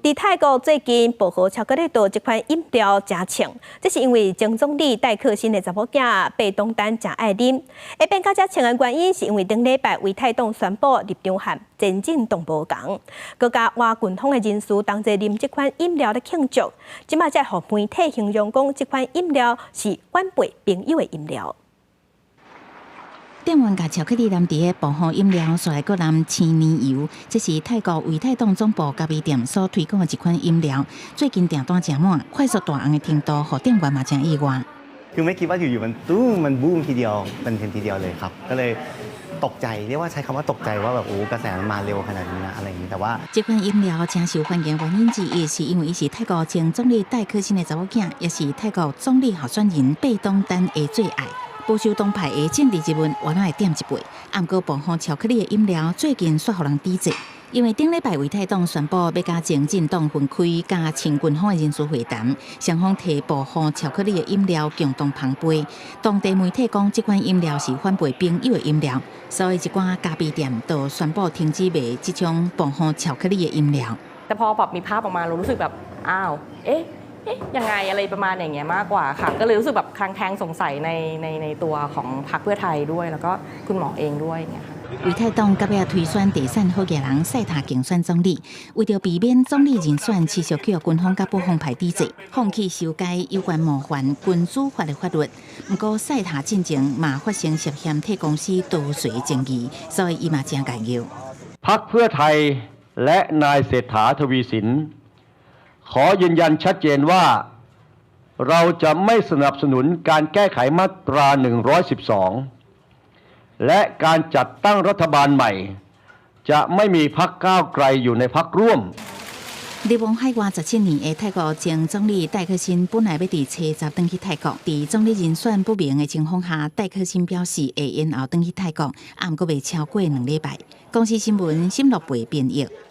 佇泰國最近薄荷巧克力豆這款飲料誠衝，這是因為前總理戴克辛的查某囝貝東丹誠愛啉。會變甲遮衝的原因，是因為頂禮拜為泰黨宣布立場和前進黨無仝，閣佮倚軍方的人士同齊啉這款飲料咧慶祝。這馬才予媒體形容講，這款飲料是反背朋友的飲料。店員共巧克力淋佇个薄荷飲料，煞來閣淋青奶油。這是泰國為泰黨總部咖啡店所推廣的一款飲料。最近訂單誠滿，快速大紅的程度，予店員嘛誠意外。 คือไม่คิดว่าอยู่ๆมันตู้มมันบูมทีเดียวเป็นเทรนด์ทีเดียวเลยครับก็เลยตกใจเรียกว่าใช้คำว่าตกใจว่าแบบโอ้กระแสมันมาเร็วขนาดนี้นะอะไรอย่างนี้แต่ว่า 這款飲料誠受歡迎原因之一，是因為伊是泰國前總理戴克辛的查某囝，也是泰國總理候選人貝東丹的最愛。保守黨派的政治人物原來會點一杯，毋過薄荷巧克力的飲料最近煞予人抵制，因為頂禮拜為泰黨宣布欲佮前進黨分開，佮親軍方的人士會談，雙方提薄荷巧克力的飲料共同捧杯。當地媒體講，這款飲料是反背朋友的飲料，所以一寡咖啡店都宣布停止賣這種薄荷巧克力的飲料。 แต่พอแบบมีภาพออกมาเรารู้สึกแบบอ้าวเอ๊ะเอ๊ะยังไงอะไรประมาณอย่างเงี้ยมากกว่าค่ะก็เลยรู้สึกแบบคลางแคลงสงสัยในในในตัวของพรรคเพื่อไทยด้วยแล้วก็คุณหมอเองด้วยอย่างเงี้ยค่ะ 為泰黨到尾推選地產好額人賽塔競選總理，為著避免總理人選持續予軍方佮保皇派抵制，放棄修改有關冒犯君主法的法律。毋過賽塔進前嘛發生涉嫌替公司逃稅爭議，所以伊嘛誠介意。 พรรคเพื่อไทยและนายเศรษฐาทวีสินขอยืนยันชัดเจนว่าเราจะไม่สนับสนุนการแก้ไขมาตรา 112 และการจัดตั้งรัฐบาลใหม่ จะไม่มีพรรคก้าวไกลอยู่ในพรรคร่วม 流亡海外17年的泰國前總理戴克辛本來欲佇初十轉去泰國，佇總理人選不明的情況下，戴克辛表示會延後轉去泰國，毋過袂超過2禮拜。公視新聞沈樂培編譯。